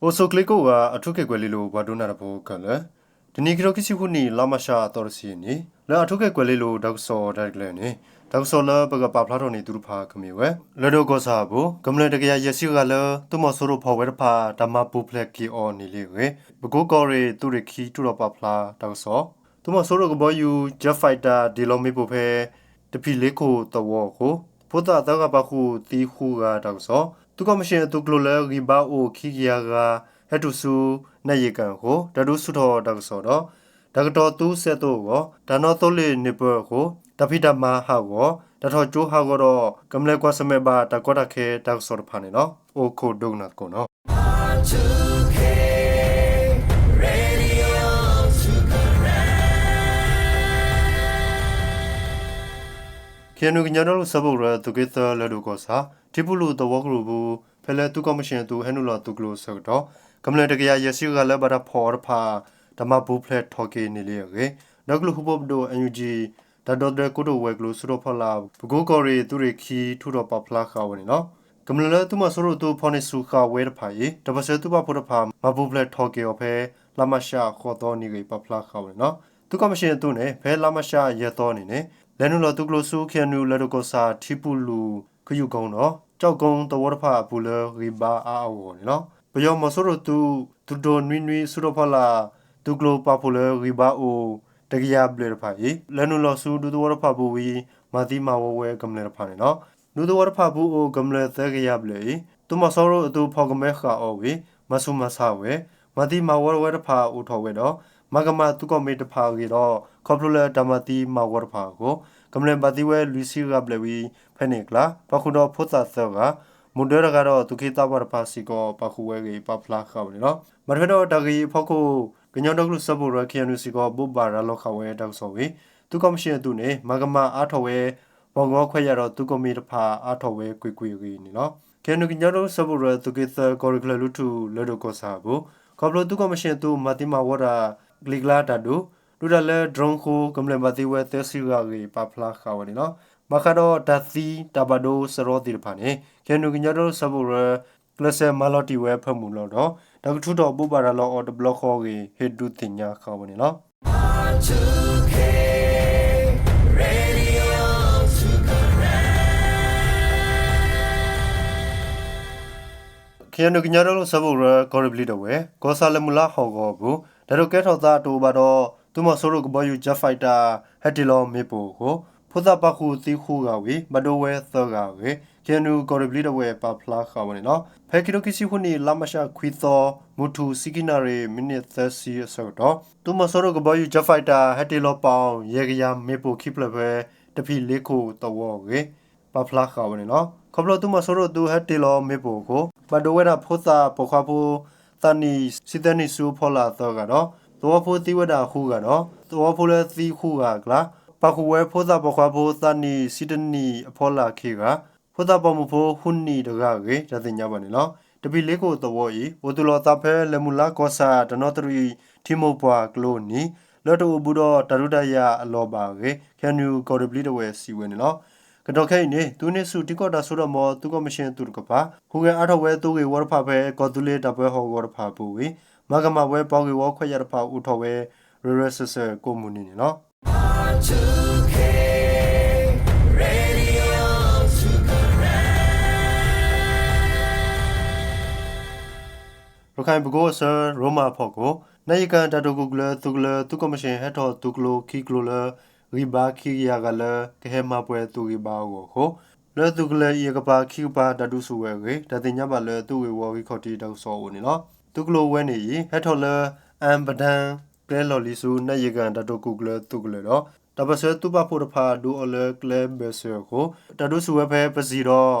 အိၣ်ဆူၣ်ချ့ကိးဂၤ အၣ်ထူခ့ၣ်ကွဲၤလ့လိၤ ပှၤဒိကနၣ်တၢ်ဖိခဲလၢာ်, တနံၤခံထိခံဆံဃုနံၣ် လါမၢ်ၡးအသီတဆံအနံၤ လၢအၣ်ထူခ့ၣ်ကွဲၤလ့လိၤ တၢ်ကစီၣ်တၢ်ရဲၣ်တၢ်ကျဲၤန့ၣ် တၢ်ကစီၣ်လၢပကပာ်ဖျါထီၣ်န့ၣ် သုတဖၣ်ကမ့ၢ်ဝဲ လၢၢ်ဒိၣ်ကီၢ်ဆၣ်အပူၤ ကမျၢၢ်တကယၤယဲၢ်ဆံဂၤလၢ သုးမီၤစိရိၤဖီၣ်ဝဲတဖၣ် တၢ်မၤပူၤဖျဲးက့ၤအီၤန့ၣ်လံအဂ့ၢ် ပကိးကီၢ်ရ့ၣ်သုးရ့ၣ်ခံ ထုးထီၣ်ပာ်ဖျါတၢ်ကစီၣ်, သုးမီၤစိရိၤကဘီယူၤ Jet Fighter တ့ၢ်လီၤမ့ၣ်ပိၢ်ဖဲ တဖံးလ့ခိၣ်သဝီအဃိ ဖိသၣ်သၢဂၤပာ်ဃုာ် သံဃုဂၤတၢ်ကစီၣ်, သုးကီၣ်မံၣ်ၡ့ၣ်အသုးကျိၤလၢဂံၢ်ဘါအိၣ်ခံကယၤဂၤ ဟဲတုၤဆူ နၢယ့ၣ်ကၣ်အဃိ တၢ်ဒုးဆူၣ်ထီၣ်တၢ်ကစီၣ်ဒီး တၢ်ကတီၤသုးစဲးသိးအဂီၢ် တၢ်နီသိလ့ၣ်န့ၢ်ပၢၢ်အဃိ တၢ်ဖံးတၢ်မၤဟးဂီၤ တၢ်ထီၣ်ကၠိဟးဂီၤဒီး ကမျၢၢ်ကွၢ်ဆၢၣ်မဲာ်ဘၣ်တၢ်ကီတၢ်ခဲတၢ်ကစီၣ်တဖၣ်န့ၣ်လီၤ. အိၣ်ခိးဒိကနၣ်သကိးနီၤ. ခ့ၣ်အဲၣ်ယူၣ် ကညီဒီကလုာ်စၢဖှိၣ်ကရၢ သုးက့သၢ လၢၢ်ဒိၣ်ကီၢ်ဆၣ် ထံပူၤလူၢ်သဝီကရူၢ်ပူၤ ဖဲလၢသုးကီၣ်မံၣ်ၡ့ၣ်အသုးဟဲနုာ်လီၤသုးကျိၤအဆၢကတီၢ် ကမျၢၢ်တကယၤယဲၢ်ဆံဂၤလၢဘၣ်တၢ်ဖီၣ်အီၤတဖၣ် တၢ်မၤပူၤဖျဲးထီၣ်က့ၤန့ၣ်လံအဂ့ၢ် ဒီကလုာ်ဟူဖိပဒိၣ် NUG တၢ်ဒီသဒၢကိတိာ်ဝဲၤကျိၤ ဆူၣ်ထီၣ်ဖီလာ် ပကိးကီၢ်ရ့ၣ်သုးရ့ၣ်ခံ ထုးထီၣ်ပာ်ဖျါဃာ်ဝဲန့ၣ်လီၤ. ကမျၢၢ်လၢသုးမီၤစိရိၤအသုးဖီၣ်န့ၢ်ဆူၣ်ဃာ်ဝဲတဖၣ်အံၤ တၢ်ပၢၢ်ဆၢသုးပာ်ဖှိၣ်တဖၣ် မၤပူၤဖျဲးထီၣ်က့ၤအီၤဖဲ လါမၢ်ၡးအသီဃိးသီနံၤအဂ့ၢ် ပာ်ဖျါဃာ်ဝဲန့ၣ်လီၤ. သုးကီၣ်မံၣ်ၡ့ၣ်အသုးန့ၣ် ဖဲလါမၢ်ၡးယဲၢ်သီန့ၣ်န့ၣ် လဲၤနုာ်လီၤသုးကျိၤဆူ ခ့ၣ်အဲၣ်ယူၣ် လၢၢ်ဒိၣ်ကီၢ်ဆၣ် ထံပူၤလူၢ် ခယူၣ်ကိဒီး ကၠီၣ်ကိသဝီတဖၣ်အပူၤလၢဂံၢ်ဘါအါအါဂီၢ်ဂီၢ်န့ၣ်လီၤ. ပယီၤမီၤစိရိၤသုး သုးဒိၣ်နွံနွံ ဆူၣ်ထီၣ်ဖီလာ် သုးကျိၤပာ်ဖှိၣ်လၢဂံၢ်ဘါအိၣ် တကယၤဘျဲၣ်တဖၣ်အံၤ လဲၤနုာ်လီၤဆူဒူသဝီတဖၣ်အပူၤဝံၤ မၤသံမၤဝီဝဲကမျၢၢ်တဖၣ်န့ၣ်လီၤ. ဒူသဝီတဖၣ်အပူၤအိၣ်ကမျၢၢ်သၢကယၤဘျဲၣ်အံၤ သုးမီၤစိရိၤအသုးဖီၣ်ကမဲဃာ်အီၤဝံၤ မၤဆူၣ်မၤဆါဝဲ မၤသံမၤဝီဝဲတဖၣ်အိၣ်ထီၣ်ဝဲဒီး မၤကမၣ်သုးကီၣ်မ့ၢ်တဖၣ်အဂ့ၢ်ဒီး ခီဖျိလၢတၢ်မၤသံမၤဝီတဖၣ်အဃိ ကမျၢၢ်ဘၣ်သံဝဲလွံၢ်ဆံဂၤဘျဲၣ်ဝံၤ ဖဲန့ၣ်အကျါ ပာ်ဃုာ်ဒီးဖိသၣ်သၢဂၤ မုၢ်ဒၢတဂၤဒီး သူၣ်က့သးပှၢ်တဖၣ်စ့ၢ်ကီး ပာ်ဃုာ်ဝဲအဂ့ၢ် ပာ်ဖျါဃာ်ဝဲန့ၣ်လီၤ. ဘၣ်ထွဲဒီးတၢ်ဂ့ၢ်အံၤအဖီခိၣ် ကညီဒီကလုာ်စၢဖှိၣ်ကရၢ ခ့ၣ်အဲၣ်ယူၣ်စ့ၢ်ကီး ဘိးဘၣ်ရၤလီၤဃာ်ဝဲတၢ်ကစီၣ်ဝံၤ သုးကီၣ်မံၣ်ၡ့ၣ်အသုးန့ၣ် မၤကမၣ်အါထီၣ်ဝဲ ပှၤဂီၤခွဲးယာ်ဒီး သုးကီၣ်မံၣ်တဖၣ်အါထီၣ်ဝဲကွ့ၢ်ကွ့ၢ်အဂ့ၢ်န့ၣ်လီၤ. ခ့ၣ်အဲၣ်ယူၣ် ကညီဒီကလုာ်စၢဖှိၣ်ကရၢ သုးက့သၢ ကီၢ်ရ့ၣ်ကၠီၣ်လွံၢ်ထူၣ် လၢၢ်ဒိၣ်ကီၢ်ဆၣ်အပူၤ ခီဖျိသုးကီၣ်မံၣ်ၡ့ၣ်အသုး မၤသံမၤဝီတၢ် ကလံၤကျါတၢ်ဒုး ဒုးတၢ်လၢ drone အဃိ ကမျၢၢ်ဘၣ်သံဝဲသၢဆံဂၤအဂ့ၢ် ပာ်ဖျါဃာ်ဝဲန့ၣ်လီၤ. ဘၣ်ဃးဒီးတၢ်သံတၢ်ဘၣ်ဒိစရီသ့ၣ်တဖၣ်န့ၣ် ခ့ၣ်အဲၣ်ယူၣ် ကညီဒီကလုာ်စၢဖှိၣ်ကရၢ ကျဲးစၢးမၤလီၤတံၢ်ဝဲဖၢမုၢ်လီၤဒီး တၢ်ကထုးထီၣ်ဘိးဘၣ်ရၤလီၤအီၤတဘျီဃီအဂ့ၢ် ဟ့ၣ်ဒုးသ့ၣ်ညါဃာ်ဝဲန့ၣ်လီၤ. ခ့ၣ်အဲၣ်ယူၣ် ကညီဒီကလုာ်စၢဖှိၣ်ကရၢ ကီၢ်ရ့ၣ်ဘျံးဒဝဲၢ် ကီၢ်ဆၣ်လၢမုၢ်လါဟီၣ်ကဝီၤအပူၤ တၢ်ဒုးကဲထီၣ်သးတအိၣ်ဘၣ်ဒီး သုးမီၤစိရိၤကဘီယူၤ Jet Fighter ဟဲတ့ၢ်လီၤမ့ၣ်ပိၢ်အဃိ ဖိသၣ်ပာ်ဃုာ်သံဃုဂၤဝံၤ ဘၣ်ဒိဝဲသၢဂၤအဂ့ၢ် ခ့ၣ်အဲၣ်ယူၣ် ကီၢ်ရ့ၣ်ဘျံးဒဝဲၢ် ပာ်ဖျါဃာ်ဝဲန့ၣ်လီၤ. ဖဲခံထိခံဆံဃုနံၣ် လါမၢ်ၡးခွံသီ မုၢ်ထူၣ်ဆံခံနၣ်ရံၣ် မံးနံးသၢဆံအဆၢကတီၢ် သုးမီၤစိရိၤကဘီယူၤ Jet Fighter ဟဲတ့ၢ်လီၤပာ်အီၤ ယဲၢ်ကယၤမ့ၣ်ပိၢ်ခံဖျၢၣ်ဖဲ တဖံးလ့ခိၣ်သဝီအဂ့ၢ် ပာ်ဖျါဃာ်ဝဲန့ၣ်လီၤ. ခီဖျိသုးမီၤစိရိၤအသုးဟဲတ့ၢ်လီၤမ့ၣ်ပိၢ်အဃိ ဘၣ်ဒိဝဲဒၣ်ဖိသၣ်ပိာ်ခွါဖိ သးနံၣ်ဆံသၢနံၣ်ဆူအဖီလာ်သၢဂၤဒီး သဝီဖိသံဝဲဒၣ်ဃုဂၤဒီး သဝီဖိလၢသံဃုဂၤအကျါ ပာ်ဃုာ်ဝဲဖိသၣ်ပိာ်ခွါဖိသးနံၣ်ဆံတနံၣ်အဖီလာ်ခံဂၤ ဖိသၣ်ပိာ်မုၣ်ဖိဃုနံၣ်တဂၤအဂ့ၢ် တၢ်သ့ၣ်ညါဘၣ်န့ၣ်လီၤ. တဖံးလ့ခိၣ်သဝီအံၤ အိၣ်သူၣ်လီၤအသးဖဲလၢၢ်မုၢ်လါကီၢ်ဆၣ် တၢ်နီသရံၣ်ထံမိၢ်ပှၢ်ကျိနံၤ လၢတအိၣ်ဘူးဒီးတၢ်ဒုးတၢ်ယၤအလီၢ်ဘၣ်အဂ့ၢ် ခ့ၣ်အဲၣ်ယူၣ် ကီၢ်ရ့ၣ်ဘျံးဒဝဲၢ် စံးဝဲန့ၣ်လီၤ. ကတီၢ်ခဲအံၤန့ၣ် သုးန့ၢ်ဆူၣ်ထံကီၢ်တၢ်စိတၢ်ကမီၤ သုးကီၣ်မံၣ်ၡ့ၣ်အသုးတကပၤ ဟူးဂဲၤအါထီၣ်ဝဲသုးဂ့ၢ်ဝီတဖၣ်ဖဲ ကီၢ်သူလ့ၤတၢ်ပၢဟီၣ်ကဝီၤတဖၣ်အပူၤဝံၤ မၤကမၣ်ဝဲပှၤဂ့ၢ်ဝီခွဲးယာ်တဖၣ်အိၣ်ထီၣ်ဝဲ ရၢၢ်ရၢၢ်စၢၢ်စၢၢ်ကိးမုၢ်နံၤန့ၣ်လီၤ. ရခၢၣ်ပကိးအဆၢ ရိမၤအဖီခိၣ် နၢယကၣ်တၢ်တိာ်ကူၣ်ကျဲၤသုးကလၢၤ သုးကီၣ်မံၣ်ၡ့ၣ်ဟဲထီၣ်သုးကျိၤခံကျိၤလၢ ဂံၢ်ဘါခံကယၤဂၤလၢ ကဟဲမၤပှဲၤသုးဂံၢ်ဘါအဂီၢ်အဃိ လၢသုးကလၢၤအံၤအကပၤခံကပၤတၢ်ဒုးဆူၣ်ဝဲအဂ့ၢ် တၢ်သ့ၣ်ညါဘၣ်လၢသုးဂ့ၢ်ဝီဂံၢ်ခီၣ်ထံးတၢ်ကစီၣ်အအိၣ်န့ၣ်လီၤ. သုးကျိၤဝဲန့ၣ်အံၤ ဟဲထီၣ်လၢ အၣ်ပဒၢၣ် ကျဲလီၢ်လံၤဆူ နၢယကၣ်တၢ်တိာ်ကူၣ်ကျဲၤသုးကလၢၤဒီး တၢ်ပၢၢ်ဆၢသုးပာ်ဖှိၣ်တဖၣ်ဒုးအီၤလၢကျဲဘၢၣ်စၢၤအဃိ တၢ်ဒုးဆူၣ်ဝဲဖဲပစံၣ်ဒီး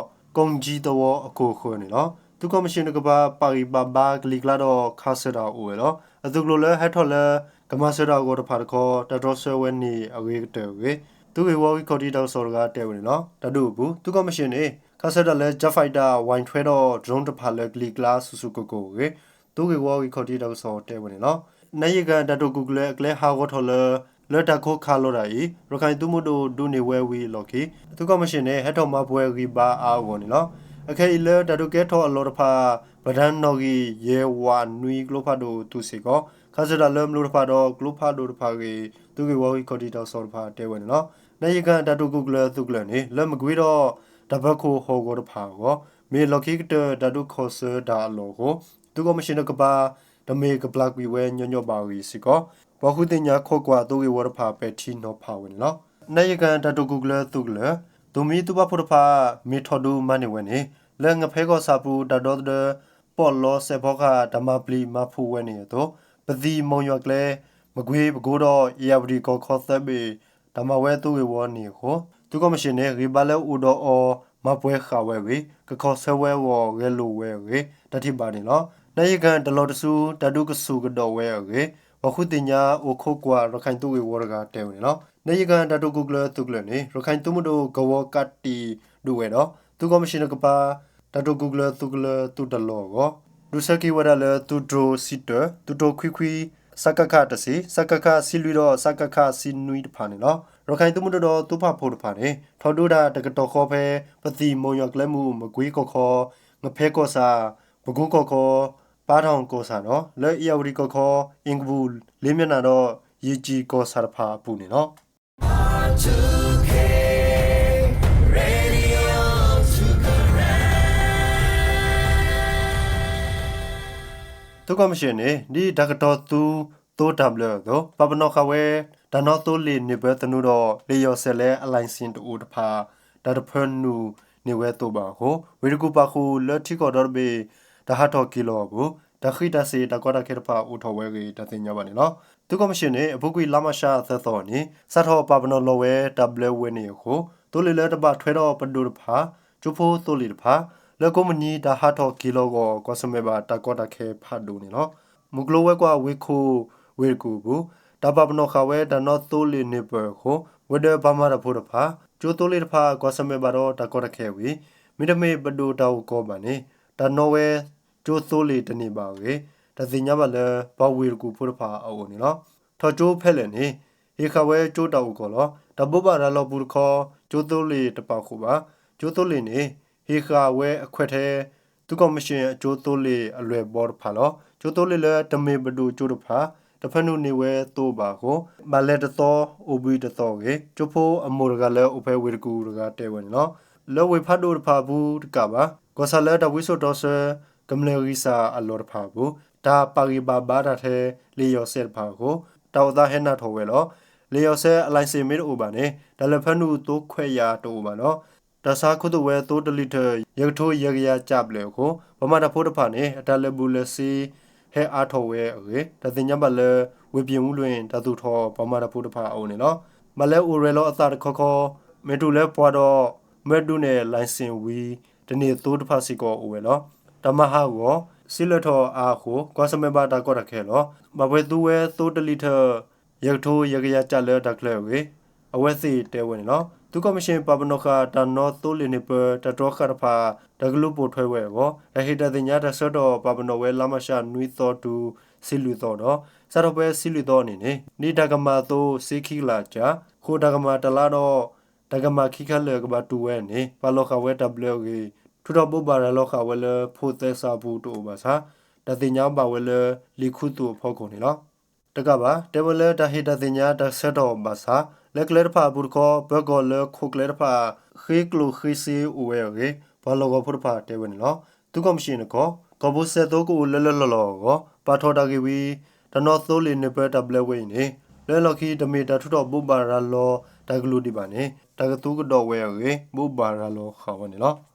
ကိၣ်ကၠံသဝီအခိၣ်အဃၢၤန့ၣ်လီၤ. သုးကီၣ်မံၣ်ၡ့ၣ်တကပၤ ပာ်ဂံၢ်ပာ်ဘါကလံၤကျါဒီးခးဆၢတၢ်အိၣ်ဝဲလီၤ. အသုးကျိၤလၢဟဲထီၣ်လၢ ကမၤစၢၤတၢ်အဂီၢ်တဖၣ်တခီ တၢ်တြီဆၢဝဲန့ၣ်အဂ့ၤကတၢၢ်အဂ့ၢ် သုးဂ့ၢ်ဝီဂံၢ်ခီၣ်ထံးတၢ်ကစီၣ်တဂၤတဲဝဲန့ၣ်လီၤ. တၢ်ဒုးအပူၤ သုးကီၣ်မံၣ်ၡ့ၣ်န့ၣ် ခးဆၢတၢ်လၢ Jet Fighter ဝဲထွဲဒီး drone တဖၣ်လၢကလံၤကျါဆူၣ်ဆူၣ်ကိၢ်ကိၢ်အဂ့ၢ် သုးဂ့ၢ်ဝီဂံၢ်ခီၣ်ထံးတၢ်ကစီၣ်တဲဝဲန့ၣ်လီၤ. နၢယကၣ်တၢ်တိာ်ကူၣ်ကျဲၤအကျဲဟးဂီၤထီၣ်လၢ လၢတၢ်ခိးခးလီၤတၢ်အံၤ ရခၢၣ်သုးမုၢ်ဒိၣ်ဒုးန့ၢ်ဝဲဝံၤအလီၢ်ခံ သုးကီၣ်မံၣ်ၡ့ၣ်န့ၣ် ဟဲထီၣ်မၤပှဲၤဂံၢ်ဘါအါအဂီၢ်န့ၣ်လီၤ. အခဲအံၤလၢတၢ်ဒုးကဲထီၣ်အလီၢ်တဖၣ် ပဒၢနီၣ်ဂံၢ်ယဲၢ်ဝးနွံကျိဖးဒိၣ်သုးစ့ၢ်ကီး ခးစၢၤတၢ်လၢမလိၤတဖၣ်ဒီးကျိဖးဒိၣ်တဖၣ်အဂ့ၢ် သုးဂ့ၢ်ဝီဂံၢ်ခီၣ်ထံးတၢ်ကစီၣ်တဖၣ်တဲဝဲန့ၣ်လီၤ. နၢ်ယံၤကၣ်တၢ်တိာ်ခိၣ်ကျၢၢ်သုးကျၢၢ်န့ၣ် လၢမကွ့ဒီး တၢ်ပၢၤခိၣ်ဟီၣ်ကဝီၤတဖၣ်အဂီၢ် မ့ၢ်လီၢ်ခံကတၢၢ်တၢ်ဒုးခီၣ်ဆၢတၢ်အလီၢ်အဃိ သုးကီၣ်မံၣ်ၡ့ၣ်တကပၤ တမ့ၢ်ကပျၢ်ကွံာ်ဝဲညီညီဘၣ်အဂ့ၢ်စ့ၢ်ကီး ပှၤဃုသ့ၣ်ညါခိးကွၢ်သုးဂ့ၢ်ဝီတဖၣ်ပဲာ်ထံနီၤဖးဝဲန့ၣ်လီၤ. နၢ်ယံၤကၣ်တၢ်တိာ်ခိၣ်ကျၢၢ်သုးကျၢၢ် သုးမံၤသုးဘၣ်ဖှိၣ်တဖၣ် မ့ၢ်ထီၣ်ဒုးမၤန့ၢ်ဝဲန့ၣ် လၢငဖဲကီၢ်ဆၣ်ပူၤတၢ်ဒီသဒၢ ပီးလီစဲးဖီကဟၣ် တၢ်မၤပျံၤမၤဖုးဝဲန့ၣ်အသိး ပသံၣ်မိၢ်ယွၤကျဲ မကွ့ပကိဒီး အ့ၣ်ယၣ်ဝတံၣ်ကီၢ်ခီသၢဘ့ၣ် တၢ်မၤဝဲသုးဂ့ၢ်ဝီန့ၣ်အဃိ သုးကီၣ်မံၣ်ၡ့ၣ်န့ၣ် ဂံၢ်ဘါလၢအိၣ်ဒီးအီၤ မၤပှဲၤဃာ်ဝဲဝံၤ ကခီၣ်ဆၢဝဲအဂီၢ် ဂဲၤလိာ်ဝဲအဂ့ၢ် တၢ်ထံၣ်ဘၣ်န့ၣ်လီၤ. နၢ်ယံၤကၣ်တလီၤတစု တၢ်ဒုးကဆူၣ်ကဒီးဝဲအဂ့ၢ် ပှၤဃုသ့ၣ်ညါအိၣ်ခိးကွၢ် ရခၢၣ်သုးဂ့ၢ်ဝီတဂၤတဲဝဲန့ၣ်လီၤ. နၢ်ယံၤကၣ်တၢ်တိာ်ခိၣ်ကျၢၢ်သုးကျၢၢ်န့ၣ် ရခၢၣ်သုးမုၢ်ဒိၣ်ကဝီၤကးတံာ်ဒုးဝဲဒီး သုးကီၣ်မံၣ်ၡ့ၣ်တကပၤ တၢ်တိာ်ခိၣ်ကျၢၢ်သုးကျၢၢ်သုးတလီၢ်အဂီၢ် ဒုးဆၢက့ၤဝဲဒၣ်လၢသုးတြိၤဆံတၢ သုးတြိၤခွံခွံ စကခ တဆံ စကခ ဆံလွံၢ်ဒီး စကခ ဆံနွံတဖၣ်န့ၣ်လီၤ. ရခၢၣ်သုးမုၢ်ဒိၣ်ဒီးသုးပာ်ဖှိၣ်တဖၣ်န့ၣ် ထီၣ်ဒုးတၢ်တကတီၢ်ဃီဖဲ ပသံၣ်မိၢ်ယွၤကျဲမုၢ် မကွ့ကီၢ်ခီ ငဖဲကီၢ်ဆၣ် ပကိကီၢ်ခီ ပၢ်ထီၣ်ကီၢ်ဆၣ်ဒီး လၢအ့ၣ်ယၣ်ဝတံၣ်ကီၢ်ခီ အ့ၣ်ကဘူၣ် လ့မၠၣ်နၤဒီး ယ့ၣ်ကၠံၣ်ကီၢ်ဆၣ်တဖၣ်အပူၤန့ၣ်လီၤ. သုးကီၣ်မံၣ်ၡ့ၣ်န့ၣ် ဒ်တၢ်ကတီၤသုးသိတၢ်ဘျၢအသိး ပာ်ပနီၣ်ဃာ်ဝဲ တၢ်နီၣ်သိလ့ၣ်န့ၢ်ပၢသနူဒီး လ့ၣ်ယီၤစဲးလၢအ license တအိၣ်တဖၣ် တၢ်တဖၢနုာ်န့ၢ်ဝဲသိးဘၣ်အဃိ ဝ့ၢ်တကူၣ်ပာ်ဃုာ်လၢထံကီၢ်ဒီတဘ့ၣ် တၢ်ဟးထီၣ်က့ၤလီၤအပူၤ တၢ်ဃံးတၢ်စ့ၢ်တၢ်ကီတၢ်ခဲတဖၣ်အိၣ်ထီၣ်ဝဲအဂ့ၢ် တၢ်သ့ၣ်ညါဘၣ်န့ၣ်လီၤ. သုးကီၣ်မံၣ်ၡ့ၣ်န့ၣ် အပူၤကွံာ်လါမးရှးသၢသီန့ၣ် စးထီၣ်ပာ်ပနီၣ်လီၤဝဲတၢ်ဘျၢဝဲန့ၣ်အဃိ သိလ့ၣ်လၢတဘၣ်ထွဲဒီးပဒိၣ်တဖၣ် ကၠိဖိသိလ့ၣ်တဖၣ် လၢကိးမုၢ်နံၤတၢ်ဟးထီၣ်က့ၤလီၤအဂီၢ် ကွၢ်ဆၢၣ်မဲာ်ဘၣ်တၢ်ကီတၢ်ခဲဖးဒိၣ်န့ၣ်လီၤ. မုၢ်ကျိၤဝဲၤကွာ်ဝ့ၢ်ခိၣ်ဝ့ၢ်တကူၣ်အပူၤ တၢ်ပာ်ပနီၣ်ဃာ်ဝဲတၢ်နီၣ်သိလ့ၣ်န့ၢ်ပၢအဃိ ဝဲၤဒၢးပှၤမၤတၢ်ဖိတဖၣ် ကၠိသိလ့ၣ်တဖၣ် ကွၢ်ဆၢၣ်မဲာ်ဘၣ်ဒီးတၢ်ကီတၢ်ခဲဝံၤ မ့တမ့ၢ်ပဒိၣ်တၢ်အိၣ်ကီၢ်ဘၣ်န့ၣ် တၢ်နီၣ်ဝဲကၠိသိလ့ၣ်တန့ၢ်ဘၣ်အဂ့ၢ် တၢ်သ့ၣ်ညါဘၣ်လၢ ပှၤဝ့ၢ်တကူၣ်ဖိတဖၣ်အအိၣ်န့ၣ်လီၤ. ထီၣ်ကၠိဖဲလဲၣ်န့ၣ် ဟ့ၣ်ဃာ်ဝဲကၠိတၢ်အိၣ်ကီၢ်လီၤ. တၢ်ဘိးဘၣ်ရၤလီၤပူၤတခီ ကၠိသိလ့ၣ်တပာ်ဃုာ်ဘၣ်. ကၠိသိလ့ၣ်န့ၣ် ဟ့ၣ်ဃာ်ဝဲအခွဲးထဲ သုးကီၣ်မံၣ်ၡ့ၣ်အကၠိသိလ့ၣ်အလွဲၢ်ဘီတဖၣ်လီၤ. ကၠိသိလ့ၣ်လၢတမ့ၢ်ပဒိၣ်ကၠိတဖၣ် တဖၢနုာ်န့ၢ်ဝဲသိးဘၣ်အဃိ ဘၣ်လဲၤတသီ အိၣ်ဘှံးတသီအဂ့ၢ် ကၠိဖိအမိၢ်တဂၤလၢအိၣ်ဖဲဝ့ၢ်တကူၣ်တဂၤတဲဝဲန့ၣ်လီၤ. လၢဝ့ၢ်ဖးဒိၣ်တဖၣ်အပူၤတကးဘၣ် ကီၢ်ဆၣ်လၢတၢ်ဝံစိာ်တီဆှၢ ကမျၢၢ်ဂံၢ်စၢ်အလီၢ်တဖၣ်အပူၤ တၢ်ပာ်ဂံၢ်ပာ်ဘါတၢ်ထဲ လ့ၣ်ယီၤစဲးတဖၣ်အဃိ တၢ်အိၣ်သးဟဲနးထီၣ်ဝဲလီၤ. လ့ၣ်ယီၤစဲးအ license မ့ၢ်တအိၣ်ဘၣ်န့ၣ် တၢ်လဲၤဖၢနုာ်သိခွဲးယာ်တအိၣ်ဘၣ်ဒီး တၢ်ဆါခူသူၣ်ဝဲသိတလံာ်ထၢၣ် ယဲၢ်ကထိယဲၢ်ကယၤကၠးဘျဲၣ်အဃိ ပှၤမၤတၢ်ဖိတဖၣ်န့ၣ် အတၢ်လဲၤဘူးလဲၤဆ့ ဟဲအါထီၣ်ဝဲအဂ့ၢ် တၢ်သ့ၣ်ညါဘၣ်လၢ ဝ့ၢ်ပၠ့ၣ်မူလွံၢ် တၢ်သူၣ်ထီၣ်ပှၤမၤတၢ်ဖိတဖၣ်အအိၣ်န့ၣ်လီၤ. ဘၣ်လဲၤအိၣ်ရဲၣ်လီၤအသးတခီခီ မ့ၢ်တူၢ်လၢပှၤဒီး မၢဒူနဲၣ် license ဝံၤ တန့ၢ်သိတဖၣ်စ့ၢ်ကီးအိၣ်ဝဲလီၤ. တၢ်မၤဟးဂီၤ စံးလၢထီၣ်အါအဃိ ကွၢ်ဆၢၣ်မဲာ်ဘၣ်တၢ်ကီတၢ်ခဲလီၤ. ဘၣ်ပှဲၤသူဝဲသိတလံာ်ထၢၣ် ယဲၢ်ကထိယဲၢ်ကယၤကၠးလၢတၢ်ချၢအဂ့ၢ် အဝဲသ့ၣ်တဲဝဲန့ၣ်လီၤ. သုးကီၣ်မံၣ်ၡ့ၣ်ပာ်ပနီၣ်ဃာ် တၢ်နီၣ်သိလ့ၣ်န့ၢ်ပၢ တၢ်တြီဃာ်တဖၣ် တၢ်ကလူၤပိာ်ထွဲဝဲအဂီၢ် တၢ်ဟ့ၣ်တၢ်သ့ၣ်ညါတၢ်ဆၢထီၣ်ပာ်ပနီၣ်ဝဲလါမးရှးနွံသီတုၤ ဆံလွံၢ်သီဒီး စးထီၣ်ဖဲဆံလွံၢ်သီန့ၣ်န့ၣ် ဒ်တၢ်ကမၤအသိး စ့ခံကလးကၠး ဃိာ်တၢ်ကမၤတလါဒီး တၢ်ကမၤခံခါလၢာ်ကဘၣ်တူၢ်ဝဲန့ၣ် ပာ်လီၤဃာ်ဝဲတၢ်ဘျၢအဂ့ၢ် ထုးထီၣ်ဘိးဘၣ်ရၤလီၤဃာ်ဝဲလၢ ဖိသဲစးအပူၤတအိၣ်ဘၣ်ဆၣ် တၢ်သ့ၣ်ညါဘၣ်ဝဲလၢ လံာ်ခူသူၣ်အဖီခိၣ်န့ၣ်လီၤ. တကးဘၣ် တဲဝဲလၢတၢ်ဟ့ၣ်တၢ်သ့ၣ်ညါတၢ်ဆၢထီၣ်ဘၣ်ဆၣ် လၢကျဲတဖၣ်အပူၤတခီ ပၢၤကီၢ်လၢခိၣ်ကျဲတဖၣ် ဃ့ကျိၣ်ဃ့စ့အိၣ်ဝဲအဂ့ၢ် ပှၤလီၢ်ကဝီၤဖိတဖၣ်တဲဝဲန့ၣ်လီၤ. သုးကီၣ်မံၣ်ၡ့ၣ်န့ၣ်ခီ ကီၢ်ပူၤစဲးသိကအိၣ်လၢလၢလီၢ်လီၢ်အဂီၢ် ပာ်ထီၣ်တၢ်ဂ့ၢ်ဝံၤ တၢ်နီၣ်သိလ့ၣ်န့ၢ်ပၢတၢ်ဘျၢဝဲအံၤန့ၣ် လၢလီၢ်ခံတမ့ၢ်တၢ်ထုးထီၣ်ဘိးဘၣ်ရၤလီၤတၢ်ကလုၢ်ဒံးဘၣ်န့ၣ် တၢ်ကသူကဒီးဝဲအဂ့ၢ် ဘိးဘၣ်ရၤလီၤဃာ်ဝဲန့ၣ်လီၤ.